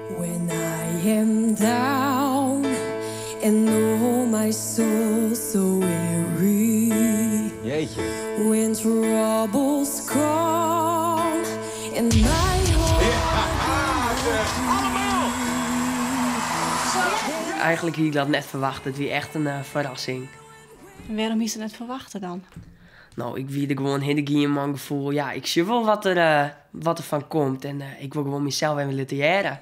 When I am down and oh my soul so weary. Jeetje. When troubles come and my heart. Allemaal! Eigenlijk hie ik dat net ferwachte. It wie echt in ferrassing. En wêrom hiest it net ferwachte dan? No, ik wie der gewoan hinne gien mei in gefoel, ja, ik sjoch wol wat der fan komt en ik wol gewoan mysels even litte hearre.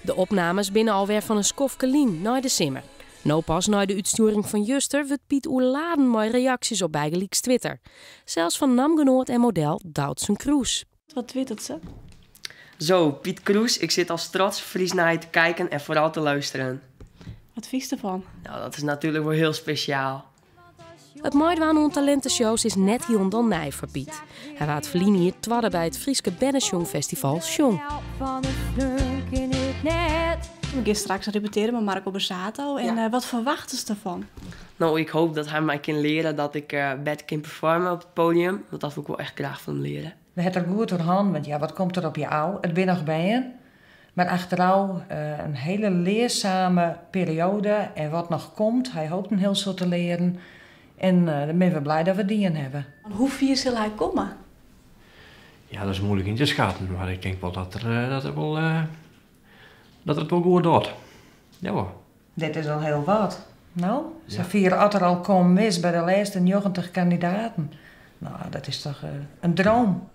De opnames binne alwer fan in skoftke lyn, nei de simmer. No pas nei de útstjoering fan juster wurdt Piet oerladen mei reaksjes op bygelyks Twitter. Sels fan namgenoat en model Doutzen Kroes. Wat twittert se? Zo, Piet Kroes, ik zit als trots Fries naar je te kijken en vooral te luisteren. Wat fynst derfan? Nou, dat is natuurlijk wel heel speciaal. It meidwaan oan talinteshows is net hielendal nij foar Piet. Hy waard ferline jier twadde by it Fryske Bernesjongfestival Sjong. We gean straks repetearjen mei Marco Borsato. En wat ferwachtest derfan? No, ik hoopje dat hy my kin leare dat ik better kin performe op it poadium. Want dat wol ik wol echt graach fan him leare. We ha it der goed oer hân, want ja, wat komt der op je ôf? It binne noch bern, mar achterôf in hiele learsame perioade en wat noch komt, hy hopet in hiel soad te learen en dan binne we bliid dat we it dien hawwe. Hoe fier sil hy komme? Ja, dat is moeilijk yn te skatten, mar ik tink wol dat er it wol goed docht. Jawol. Dit is al hiel wat, no? Safier as er al kommen is by de lêste 90 kandidaten. No, dat is toch in droom.